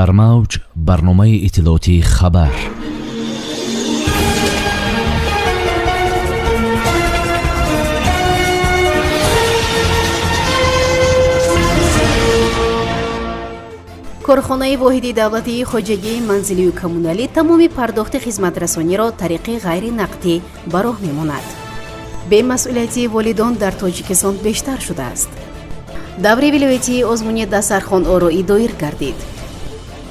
Дар мавҷ барномаи иттилоотии «Хабар». Корхонаи воҳиди давлатии хоҷагии манзилию коммуналӣ тамоми пардохти хизматрасониро тариқи ғайринақдӣ ба роҳ мемонад. Бемасъулиятии волидон дар Тоҷикистон бештар шудааст. Даври вилоятии озмуни дастархонороӣ доир гардид.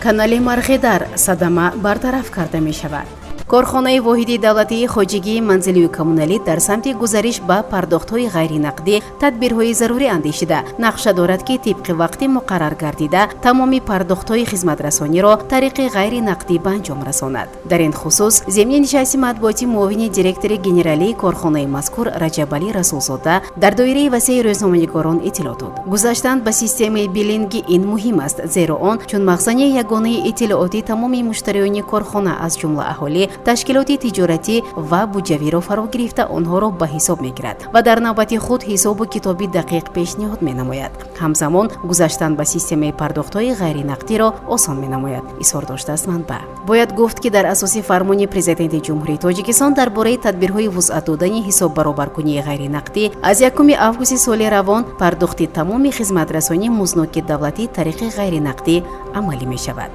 Канали Марғедар садама бартараф карда мешавад. Корхонаи воҳиди давлатии хоҷагии манзилию коммуналӣ дар самти гузариш ба пардохтҳои ғайринақдӣ тадбирҳои зарурӣ андешида, нақша дорад, ки тибқи вақти муқаррар гардида тамоми пардохтҳои хизматрасониро тариқи ғайринақдӣ ба анҷом расонад. Дар ин хусус зимни нишасти матбуоти муовини директори генералии корхонаи мазкур Раҷабалӣ Расулзода дар доираи васеи рӯзноманигорон иттилоъ дод. Гузаштан ба системаи биллинги ин муҳим аст, зеро он чун махзани ягонаи иттилоотӣ тамоми муштариёни корхона, аз ҷумла аҳолӣ, ташкилоти тиҷоратӣ ва буҷавиро фаро гирифта, онҳоро ба ҳисоб мегирад ва дар навбати худ ҳисобу китоби дақиқ пешниҳод менамояд. Ҳамзамон гузаштан ба системаи пардохтҳои ғайринақдиро осон менамояд, изҳор доштааст манбаъ. Бояд гуфт, ки дар асоси фармони Президенти Ҷумҳурии Тоҷикистон дар бораи тадбирҳои вусъат додани ҳисоббаробаркунии ғайринақдӣ аз 1 августи соли равон пардохти тамоми хизматрасонии музноки давлатӣ тариқи ғайринақдӣ амалӣ мешавад.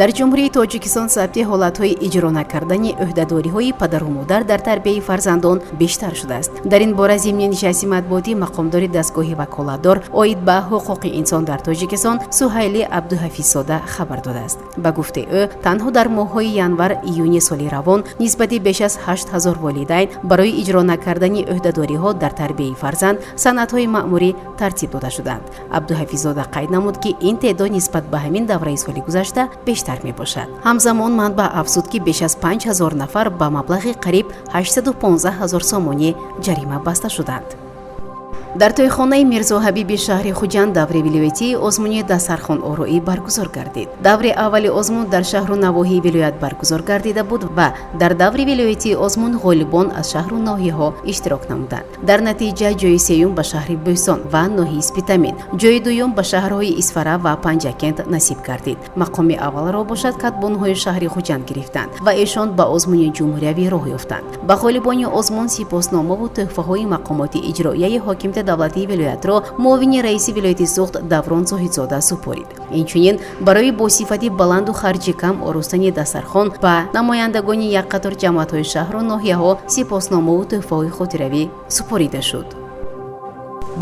Дар Ҷумҳурии Тоҷикистон сабти ҳолатҳои иҷро накардани ӯҳдадориҳои падару модар дар тарбияи фарзандон бештар шудааст. Дар ин бора зимни нишасти матбуотӣ мақомдори дастгоҳи ваколатдор оид ба ҳуқуқи инсон дар Тоҷикистон Суҳайли Абдуҳафиззода хабар додааст. Ба гуфтаи ӯ, танҳо дар моҳҳои январ июни соли равон нисбати беш аз 8000 волидайн барои иҷро накардани ӯҳдадориҳо дар тарбияи фарзанд санадҳои маъмурӣ тартиб дода шуданд. Абдуҳафиззода қайд намуд, ки ин теъдод нисбат ба ҳамин давраи соли гузашта бештар мебошад. Ҳамзамон манбаъ афзуд, ки беш аз 5000 нафар ба маблағи қариб 815 ҳазор сомонӣ ҷарима баста шуданд. Дар тӯйхонаи Мирзо Ҳабиби шаҳри Хуҷанд даври вилоятии озмуни дастархонороӣ баргузор гардид. Даври аввали озмун дар шаҳру навоҳии вилоят баргузор гардида буд ва дар даври вилоятии озмун ғолибон аз шаҳру ноҳияҳо иштирок намуданд. Дар натиҷа ҷои сеюм ба шаҳри Бӯстон ва ноҳияи Спитамен, ҷои дуюм ба шаҳрҳои Исфара ва Панҷакент насиб гардид. Мақоми аввалро бошад, катбонҳои шаҳри Хуҷанд гирифтанд ва эшон ба озмуни ҷумҳуриявӣ роҳ ёфтанд. Ба ғолибони озмун сипосномаву тӯҳфаҳои мақомоти иҷроияи ҳокимияти давлатии вилоятро муовини раиси вилояти Суғд Даврон Зоҳидзода супорид. Инчунин барои бо сифати баланду харҷи кам оростани дастархон ба намояндагони як қатор ҷамоатҳои шаҳру ноҳияҳо сипосномаву тӯҳфаҳои хотиравӣ супорида шуд.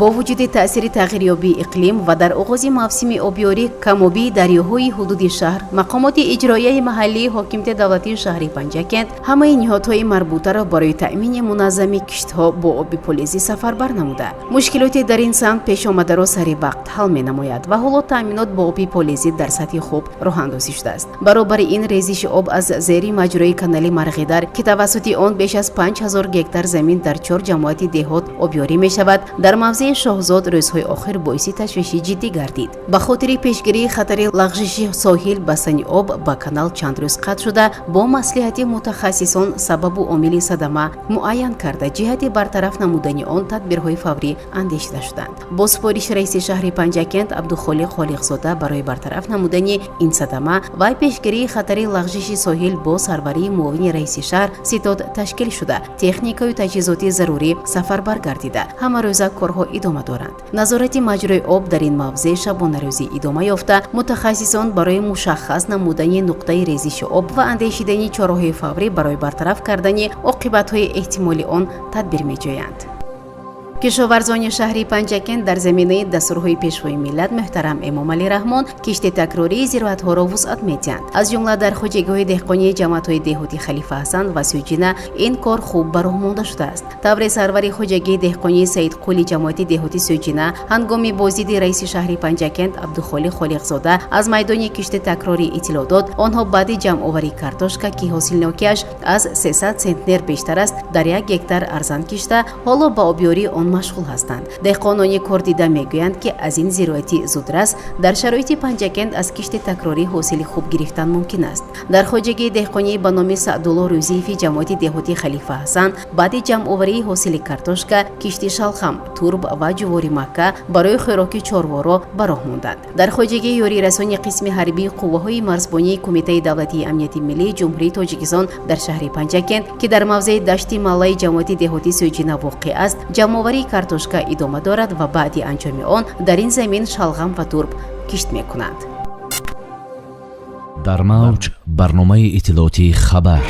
Бо вуҷуди таъсири тағйирёбии иқлим ва дар оғози мавсими обёрӣ камобии дарёҳои ҳудуди шаҳр, мақомоти иҷроияи маҳаллии ҳокимияти давлатии шаҳри Панҷакент ҳамаи ниҳодҳои марбутаро барои таъмини муназзами киштҳо бо оби полезӣ сафарбар намуда, мушкилоти дар ин самт пешомадаро сари вақт ҳал менамояд ва ҳоло таъминот бо оби полезӣ дар сатҳи хуб роҳандозӣ шудааст. Баробари ин, резиши об аз зери маҷрои канали Марғидар, ки тавассути он беш аз 5000 гектар замин дар чор ҷамоати деҳот обёрӣ мешавад, дар мавзеи Шоҳзод рӯзҳои охир боиси ташвиши ҷиддӣ гардид. Ба хотири пешгирии хатари лағжиши соҳил бастани об ба канал чанд рӯз қатъ шуда, бо маслиҳати мутахассисон сабабу омили садама муайян карда, ҷиҳати бартараф намудани он тадбирҳои фаврӣ андешида шуданд. Бо супориши раиси шаҳри Панҷакент Абдухолиқ Холиқзода барои бартараф намудани ин садама ва пешгирии хатари лағжиши соҳил бо сарварии муовини раиси шаҳр ситод ташкил шуда, техникаю таҷҳизоти зарурӣ сафарбар гардида, ҳамарӯза корҳо идома доранд. Назорати маҷрои об дар ин мавзеъ шабонарӯзӣ идома ёфта, мутахассисон барои мушаххас намудани нуқтаи резиши об ва андешидани чораҳои фаврӣ барои бартараф кардани оқибатҳои эҳтимоли он тадбир меҷӯянд. Кишоварзони шаҳри Панҷакент дар заминаи дастурҳои Пешвои миллат муҳтарам Эмомалӣ Раҳмон кишти такрории зироатҳоро вусъат медиҳанд. Аз ҷумла дар хоҷагиҳои деҳқонии ҷамоатҳои деҳоти Халифа Ҳасан ва Сӯҷина ин кор хуб ба роҳ монда шудааст. Тавре сарвари хоҷагии деҳқонии Саидқули ҷамоати деҳоти Сӯҷина ҳангоми боздиди раиси шаҳри Панҷакент Абдухолиқ Холиқзода аз майдони кишти такрорӣ иттилоъ дод, онҳо баъди ҷамъоварии картошка, ки ҳосилнокиаш аз 300 центнер бештар аст, дар 1 гектар арзан кишта, ҳоло ба обёрии он он машғул ҳастанд. Деҳқонони кордида мегӯянд, ки аз ин зироати зудрас дар шароити Панҷакент аз кишти такрорӣ ҳосили хуб гирифтан мумкин аст. Дар хоҷагии деҳқонӣ ба номи Саъдулло Рӯзиеви ҷамоати деҳоти Халифа Ҳасан баъди ҷамъоварии ҳосили картошка кишти шалғам, турб ва ҷувори макка барои хӯроки чорворо ба роҳ монданд. Дар хоҷагии ёрирасони қисми ҳарбии қувваҳои марзбонии Кумитаи давлатии амнияти миллии Ҷумҳурии Тоҷикистон дар шаҳри Панҷакент, ки дар мавзеи Дашти Маллаи ҷамоати деҳоти Сӯйчина воқеъ аст, ҷамъоварии картошка идома дорад ва баъди анҷоми он дар ин замин шалғам ва турб кишт мекунанд. Дар мавҷ барномаи иттилоотии «Хабар».